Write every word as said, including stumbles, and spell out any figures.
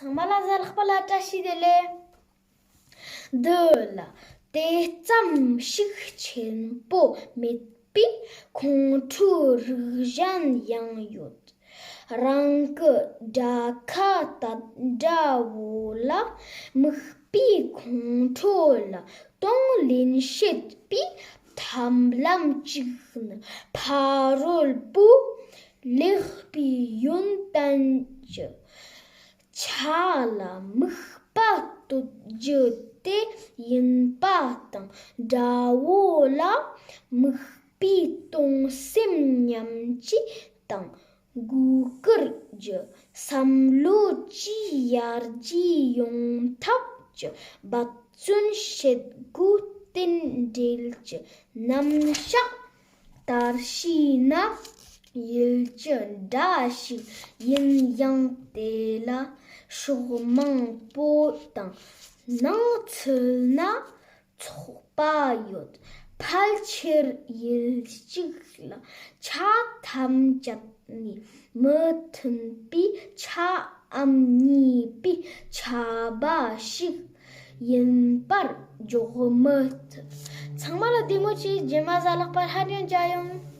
ཚང་མ་ལ་གཟའ་ལྷག་པ་ལ་བཀྲ་ཤིས་བདེ་ལེགས། འདི་ལ་དེ་ཙམ་ཞིག་ཆེན་པོ་མེད་པའི་ཁོང་ཁྲོའི་རིགས་གཞན་ཡང་ཡོད། རང་གི་དགྲ་ཁ་དང་དགྲ་བོ་ལ་དམིགས་པའི་ཁོང་ཁྲོ་ལ་གདོང་ལེན་བྱེད་པའི་ཐབས་ལམ་གཅིག་ནི་ཕ་རོལ་པོས་ལེགས་པའི་ཡོན་ཏན་གྱི་ཆ་ལ་དམིགས་པ་གཏོད་རྒྱུ་དེ་ཡིན་པ་དང་། དགྲ་བོ་ལ་དམིགས་པའི་གཏོང་སེམས་ཉམས་བཅོས་དང་། མགོ་སྐོར་གྱི་བསམ་བློ་བཅས་ཡར་རྒྱས་ཡོང་ཐབས་ཀྱི་འབད་བརྩོན་བྱེད་དགོས། རྟེན་འབྲེལ་གྱི་རྣམ་གཞག་ལྟར་བྱས་ན། ཡུལ་གྱི་དགྲ་ཞིག་ཡིན་ཡང་དེ་ལ་ཕྱོགས་མང་པོ་དང་ནང་ཚུད་ན་ཚོགས་པ་ཡོད། ཕལ་ཆེར་ཡུལ་གཅིག་ལ་ཆ་ཐམས་ཅད་ནས་མི་མཐུན་པའི་ཆའམ་ཉེས་པའི་ཆ་འབའ་ཞིག་ཡིན་པར་འཇོག་མི་ཐུབ། ཚང་མ་ལ་བདེ་མོ་བྱོས། རྗེས་མ་གཟའ་ལྷག་པར་སླར་ཡང་མཇལ་ཡོང་།